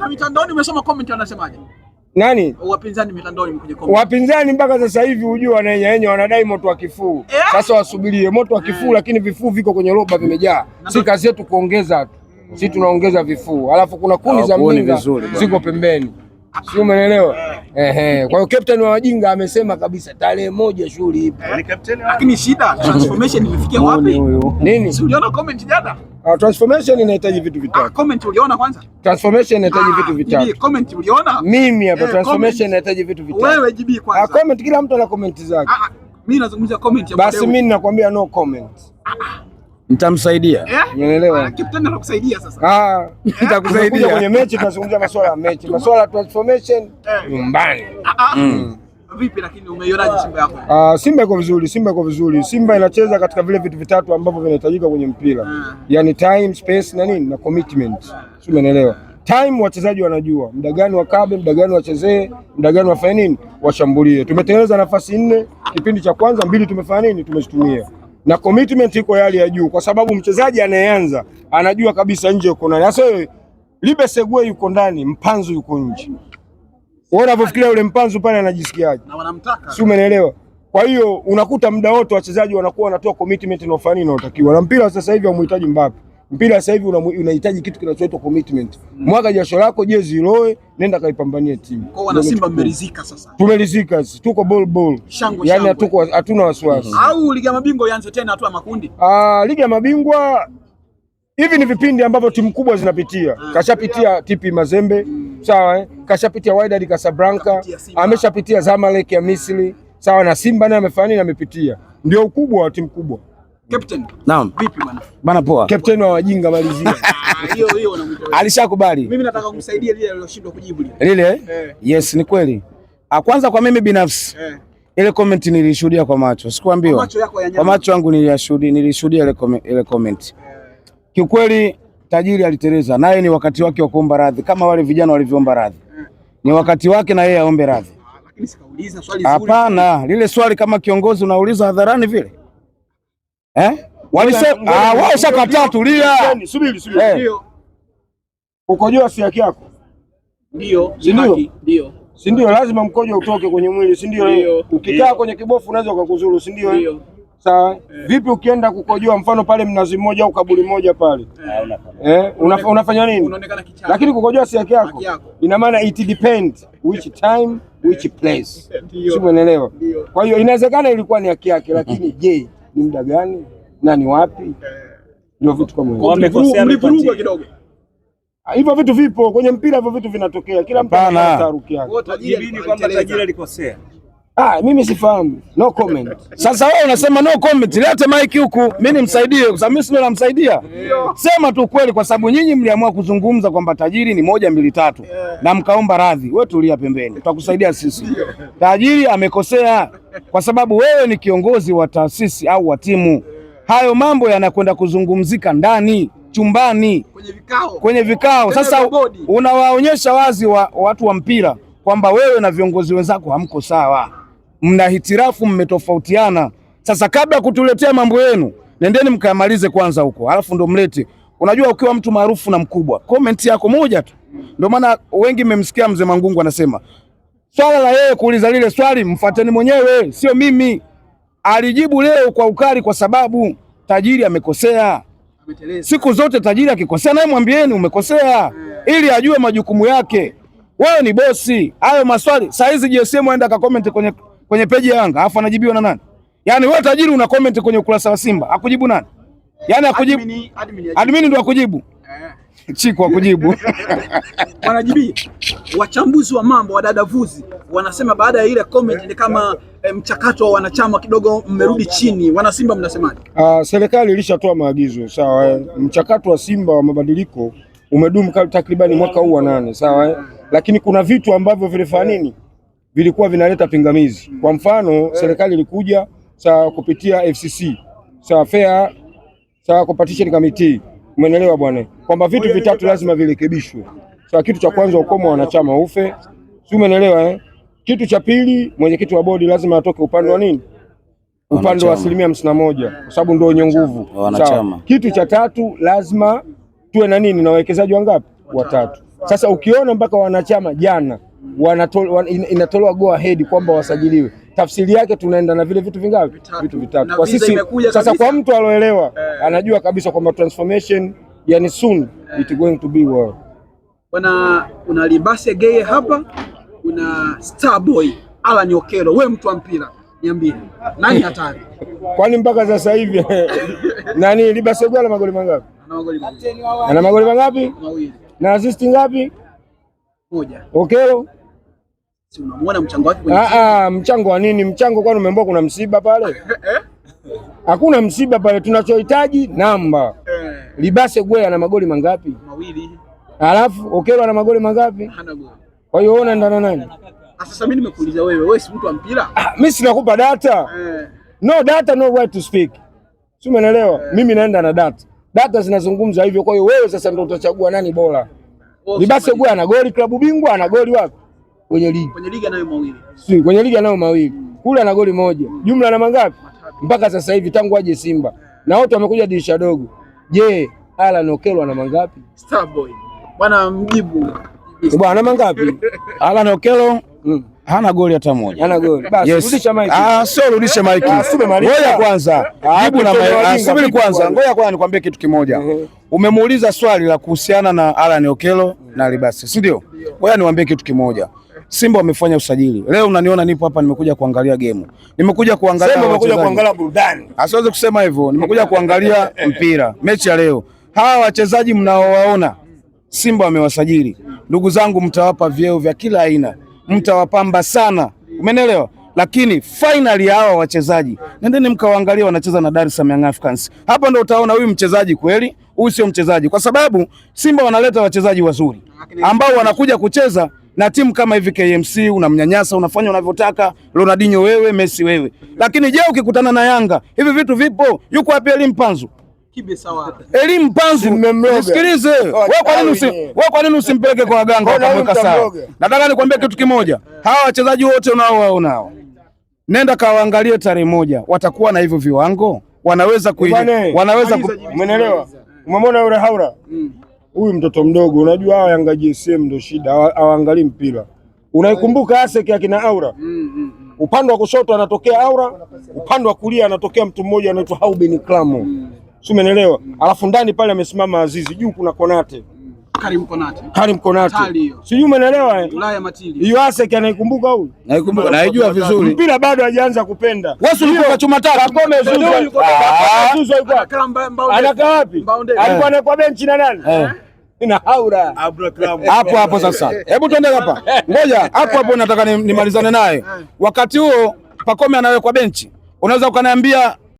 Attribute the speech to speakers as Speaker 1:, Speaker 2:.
Speaker 1: Na mitandaoni umesoma comment wanasemaje?
Speaker 2: Nani?
Speaker 1: Wapinzani mitandaoni kwenye comment.
Speaker 2: Wapinzani mpaka sasa hivi hujua wanaenyaenya wanadai moto wa kifuu. Sasa wasubirie moto wa kifuu, lakini vifuu viko kwenye roba vimejaa. Si kazi yetu kuongeza tu, si tunaongeza vifuu, alafu kuna kuni za
Speaker 3: Hawakuoni
Speaker 2: mninga
Speaker 3: vizuri bwana.
Speaker 2: ziko pembeni, si umeelewa? Ehe, kwa hiyo captain wa wajinga amesema kabisa tarehe 1 shughuli ipo.
Speaker 1: Lakini shida transformation imefikia wapi?
Speaker 2: Nini?
Speaker 1: Si uliona comment jana?
Speaker 2: Ah, transformation inahitaji vitu
Speaker 1: Ah,
Speaker 2: vitatu.
Speaker 1: comment uliona kwanza?
Speaker 2: Transformation inahitaji
Speaker 1: Ah,
Speaker 2: vitu
Speaker 1: GB,
Speaker 2: vitatu.
Speaker 1: comment uliona?
Speaker 2: Mimi hapa
Speaker 1: Eh,
Speaker 2: transformation
Speaker 1: comment.
Speaker 2: inahitaji vitu vitatu.
Speaker 1: Wewe GB
Speaker 2: Ah,
Speaker 1: kwanza.
Speaker 2: comment, kila mtu ana comment zake.
Speaker 1: Ah, ah, mimi nazungumzia comment ya
Speaker 2: Basi
Speaker 1: Modeu.
Speaker 2: mimi ninakwambia no comment.
Speaker 3: Nitamsaidia.
Speaker 1: Eh?
Speaker 2: Umeelewa?
Speaker 1: Ah, Captain anakusaidia sasa.
Speaker 2: Ah,
Speaker 3: Nitakusaidia.
Speaker 2: tunakuja kwenye mechi tunazungumzia masuala ya mechi, masuala ya transformation nyumbani.
Speaker 1: Ah, ah. Vipi lakini umeionaje Simba yako?
Speaker 2: Ah, Simba iko vizuri, Simba iko vizuri. Simba inacheza katika vile vitu vitatu ambavyo vinahitajika kwenye mpira, yaani time, space na nini na commitment. Si umeelewa? Time, wachezaji wanajua muda gani wakabe, muda gani wachezee, muda gani wafanye nini, washambulie. Tumetengeneza nafasi nne kipindi cha kwanza, mbili tumefanya nini, tumezitumia na commitment iko hali ya juu, kwa sababu mchezaji anayeanza anajua kabisa nje uko nani. Sasa wewe Libe Segue yuko ndani, Mpanzu yuko nje. Wewe unavyofikiria yule Mpanzu pale anajisikiaje?
Speaker 1: Na wanamtaka.
Speaker 2: Si umeelewa? Kwa hiyo unakuta muda wote wachezaji wanakuwa wanatoa commitment na ufani inayotakiwa. Na mpira sasa hivi hamuhitaji Mbappe. Mpira sasa hivi unahitaji kitu kinachoitwa commitment. Mwaga jasho lako, jezi iloe, nenda kaipambanie timu.
Speaker 1: Kwa wana Simba mmeridhika sasa.
Speaker 2: Tumeridhika sisi, tuko ball ball.
Speaker 1: Shangwe,
Speaker 2: Yaani
Speaker 1: shangwe.
Speaker 2: hatuna wasiwasi.
Speaker 1: Au ligi ya mabingwa ianze tena hatua ya makundi?
Speaker 2: Ah, ligi ya mabingwa hivi ni vipindi ambavyo timu kubwa zinapitia. Kashapitia TP Mazembe, sawa eh? Kashapitia Wydad Casablanca,
Speaker 1: Kapitia Simba.
Speaker 2: ameshapitia Zamalek ya Misri, sawa na Simba naye amefanya nini, amepitia. Ndio ukubwa wa timu kubwa.
Speaker 1: Captain.
Speaker 3: Naam.
Speaker 1: Vipi bwana?
Speaker 3: Bana poa.
Speaker 2: Captain wa wajinga malizia.
Speaker 1: Ah, hiyo hiyo unamwita wewe.
Speaker 3: Alishakubali.
Speaker 1: Mimi nataka kumsaidia lile aliloshindwa kujibu lile.
Speaker 3: Lile?
Speaker 1: Eh.
Speaker 3: Yes, ni kweli. Ah, kwanza kwa mimi binafsi ile comment nilishuhudia kwa macho, sikuambiwa.
Speaker 1: Kwa macho yako ya nyama.
Speaker 3: Kwa macho yangu niliyashuhudia, nilishuhudia ile comment. Kiukweli tajiri aliteleza, naye ni wakati wake wa kuomba radhi kama wale vijana walivyoomba radhi. Ni wakati wake na yeye aombe radhi.
Speaker 1: Ah, lakini sikauliza swali zuri.
Speaker 3: Hapana, lile swali kama kiongozi unauliza hadharani vile eh? Walisema ah, wao shakataa, tulia.
Speaker 2: Subiri, subiri.
Speaker 3: Eh.
Speaker 1: Ndio.
Speaker 2: Kukojoa si haki yako,
Speaker 1: Ndio.
Speaker 2: Si ndio?
Speaker 1: Haki, Ndio.
Speaker 2: si ndio? Lazima mkojo utoke kwenye mwili, si ndio?
Speaker 1: Ndio.
Speaker 2: Ukikaa kwenye kibofu unaweza ukakuzuru, si ndio?
Speaker 1: Ndio.
Speaker 2: Sawa. Vipi ukienda kukojoa mfano pale Mnazi Mmoja au kaburi moja pale eh, unafanya nini?
Speaker 1: Unaonekana kichaa.
Speaker 2: Lakini kukojoa si haki yako.
Speaker 1: Haki yako.
Speaker 2: Ina maana it depend which time which place,
Speaker 1: Ndio.
Speaker 2: si umeelewa?
Speaker 1: Ndio.
Speaker 2: Kwa hiyo inawezekana ilikuwa ni haki yake, lakini je, ni muda gani na ni wapi? Ndio vitu kama hivyo.
Speaker 4: Wamekosea
Speaker 1: Mlivurugwa kidogo.
Speaker 2: Hivyo vitu vipo kwenye mpira, hivyo vitu vinatokea, kila mtu
Speaker 3: Hapana.
Speaker 2: ana taharuki yake.
Speaker 1: Kwa tajiri
Speaker 4: Jibini kwamba tajiri alikosea.
Speaker 2: Ah, mimi sifahamu, no comment.
Speaker 3: Sasa wewe unasema no comment, lete mic huku mimi nimsaidie, kwa sababu mimi sio namsaidia. Sema tu kweli, kwa sababu nyinyi mliamua kuzungumza kwamba tajiri ni moja mbili tatu na mkaomba radhi. Wewe tulia pembeni, tutakusaidia sisi. Tajiri amekosea kwa sababu wewe ni kiongozi wa taasisi au wa timu. Hayo mambo yanakwenda kuzungumzika ndani chumbani
Speaker 1: Kwenye vikao.
Speaker 3: kwenye vikao.
Speaker 1: Tena
Speaker 3: Sasa
Speaker 1: vya bodi.
Speaker 3: unawaonyesha wazi wa, watu wa mpira kwamba wewe na viongozi wenzako hamko sawa, mna hitilafu, mmetofautiana. Sasa kabla ya kutuletea mambo yenu, nendeni mkayamalize kwanza huko, alafu ndo mlete. Unajua, ukiwa mtu maarufu na mkubwa, comment yako moja tu. Ndio maana wengi mmemsikia mzee Mangungu anasema swala la yeye kuuliza lile swali mfuateni mwenyewe, sio mimi. Alijibu leo kwa ukali kwa sababu tajiri amekosea.
Speaker 1: Ameteleza.
Speaker 3: Siku zote tajiri akikosea, naye mwambieni umekosea, ili ajue majukumu yake. Wewe ni bosi, hayo maswali saa hizi JSM aenda akacomment kwenye peji ya Yanga, alafu anajibiwa na nani? Yaani wewe tajiri una comment kwenye ukurasa wa Simba, akujibu nani? Yaani akujibu
Speaker 1: Admin,
Speaker 3: admin ndio akujibu. Chiku akujibu.
Speaker 1: Bwana JB, wachambuzi wa mambo wadadavuzi wanasema baada ya ile comment ni kama mchakato wa wanachama kidogo mmerudi chini. Wana Simba mnasemaje?
Speaker 2: Serikali ilishatoa maagizo sawa, eh. Mchakato wa Simba wa mabadiliko umedumu takribani mwaka huu wa 8 sawa, eh. Lakini kuna vitu ambavyo vilifanya nini, vilikuwa vinaleta pingamizi. Kwa mfano, serikali ilikuja sawa kupitia FCC sawa, Fair sawa Competition Committee, umeelewa bwana, kwamba vitu vitatu lazima virekebishwe. Sawa, kitu cha kwanza ukomo wa wanachama ufe, si umeelewa eh? Kitu cha pili, mwenyekiti wa bodi lazima atoke upande wa nini upande wa
Speaker 3: Wanachama.
Speaker 2: 51% kwa sababu ndio wenye nguvu.
Speaker 3: Wanachama.
Speaker 2: Sawa. Kitu cha tatu lazima tuwe na nini na wawekezaji wangapi? Watatu. Sasa ukiona mpaka wanachama jana inatolewa go ahead kwamba wasajiliwe, tafsiri yake tunaenda na vile vitu vingapi?
Speaker 1: Vitatu.
Speaker 2: Vitu vitatu.
Speaker 1: Na
Speaker 2: Kwa
Speaker 1: visa
Speaker 2: sisi
Speaker 1: imekuja
Speaker 2: sasa,
Speaker 1: kabisa.
Speaker 2: kwa mtu aloelewa anajua kabisa kwamba transformation, yani soon it going to be well.
Speaker 1: Bwana, una Libase Geye hapa, una Starboy Alan Okello. We mtu wa mpira, niambie nani hatari?
Speaker 2: Kwani mpaka sasa hivi nani Libase Geye ana magoli mangapi?
Speaker 1: Ana magoli mawili.
Speaker 2: Ana magoli mangapi?
Speaker 1: Mawili.
Speaker 2: Na assist ngapi?
Speaker 1: Moja.
Speaker 2: Okello?
Speaker 1: Si unamuona mchango wake kwenye
Speaker 2: Ah, ah, mchango wa nini? Mchango kwani umeambiwa kuna msiba pale? Hakuna msiba pale, tunachohitaji namba. Libase Gwe ana magoli mangapi?
Speaker 1: Mawili.
Speaker 2: Alafu Okello ana magoli mangapi?
Speaker 1: Hana goli.
Speaker 2: Kwa hiyo wewe unaendana na nani?
Speaker 1: Sasa mimi nimekuuliza wewe, wewe si mtu wa mpira?
Speaker 2: Ah, mimi sinakupa data. No data, no right to speak. Si umeelewa? Mimi naenda na data. Data zinazungumza hivyo, kwa hiyo wewe sasa ndio utachagua nani bora. Libase Gwe ana goli klabu bingwa, ana goli wapi? Kwenye ligi.
Speaker 1: Kwenye ligi anayo mawili.
Speaker 2: Si, kwenye ligi anayo mawili. Kule ana goli moja. Jumla ana mangapi? Mpaka sasa hivi tangu aje Simba. Na wote wamekuja dirisha dogo. Je, Alan Okello ana mangapi?
Speaker 1: Starboy. Bwana mjibu.
Speaker 2: Bwana ana mangapi?
Speaker 3: Alan Okello hana goli hata moja.
Speaker 2: Hana goli. Basi
Speaker 3: Yes.
Speaker 2: rudisha mic.
Speaker 3: Ah, sio rudishe mic.
Speaker 2: Ah, si umemaliza.
Speaker 3: Ngoja kwanza.
Speaker 2: Ah,
Speaker 3: Jibu na
Speaker 2: mtoto
Speaker 3: mic.
Speaker 2: wa
Speaker 3: Ah,
Speaker 2: jinga,
Speaker 3: subiri
Speaker 2: vipi
Speaker 3: kwanza.
Speaker 2: bwana?
Speaker 3: Ngoja kwanza nikwambie kitu kimoja. Umemuuliza swali la kuhusiana na Alan Okello na Libase, si ndio? Ngoja niwaambie kitu kimoja. Simba wamefanya usajili. Leo unaniona nipo hapa nimekuja kuangalia game. Nimekuja kuangalia
Speaker 2: Sema umekuja
Speaker 3: wachezaji.
Speaker 2: kuangalia burudani.
Speaker 3: Asiweze kusema hivyo. Nimekuja kuangalia mpira, mechi ya leo. Hawa wachezaji mnaowaona Simba wamewasajili, ndugu zangu, mtawapa vyeo vya kila aina, mtawapamba sana, umenielewa? Lakini finally hawa wachezaji nendeni mkawaangalia wanacheza na Dar es Salaam Young Africans. Hapa ndo utaona huyu mchezaji kweli, huyu sio mchezaji, kwa sababu Simba wanaleta wachezaji wazuri ambao wanakuja kucheza na timu kama hivi KMC, unamnyanyasa, unafanya unavyotaka, Ronaldinho wewe, Messi wewe. Lakini je, ukikutana na Yanga hivi vitu vipo? Yuko wapi Elie Mpanzu?
Speaker 1: Kibe sawa.
Speaker 3: Elie Mpanzu,
Speaker 2: Mmemloga.
Speaker 3: nisikilize. Wewe kwa nini usi, wewe kwa nini usimpeleke kwa waganga
Speaker 2: Mbona huyu
Speaker 3: wakamweka sawa?
Speaker 2: mtamloga?
Speaker 3: Nataka nikwambie kitu kimoja. Hawa wachezaji wote unaowaona hao, nenda kawaangalie tarehe moja, watakuwa na hivyo viwango, wanaweza kui,
Speaker 2: Bwana,
Speaker 3: wanaweza ku,
Speaker 2: Umeelewa? Umemwona yule Haura? Huyu mtoto mdogo, unajua hawa Yanga GSM ndio shida, hawaangalii mpira. Unaikumbuka Asek akina Aura? Upande wa kushoto anatokea Aura, upande wa kulia anatokea mtu mmoja anaitwa Hauben Klamo. Si umeelewa? Alafu ndani pale amesimama Azizi, juu kuna Konate.
Speaker 1: Karim Konate.
Speaker 2: Karim Konate.
Speaker 1: Hatari hiyo.
Speaker 2: Sijui umeelewa eh?
Speaker 1: Ulaya matili.
Speaker 2: Hiyo Asek anaikumbuka huyu?
Speaker 3: naikumbuka, naijua vizuri.
Speaker 2: Mpira bado hajaanza kupenda.
Speaker 3: Wewe si ulikuwa chuma tatu.
Speaker 2: Pakome Zuzo.
Speaker 1: Yuko-
Speaker 2: Pakome Zuzo yuko wapi?
Speaker 1: Anakaa mbao ndefu.
Speaker 2: Anakaa wapi?
Speaker 1: Mbao ndefu.
Speaker 2: Alikuwa anawekwa benchi na nani?
Speaker 3: Eh.
Speaker 2: Na Haura.
Speaker 3: Hapo hapo sasa, hebu tuende hapa, ngoja hapo hapo, nataka nimalizane naye. Wakati huo Pakome anawekwa benchi, unaweza ukaniambia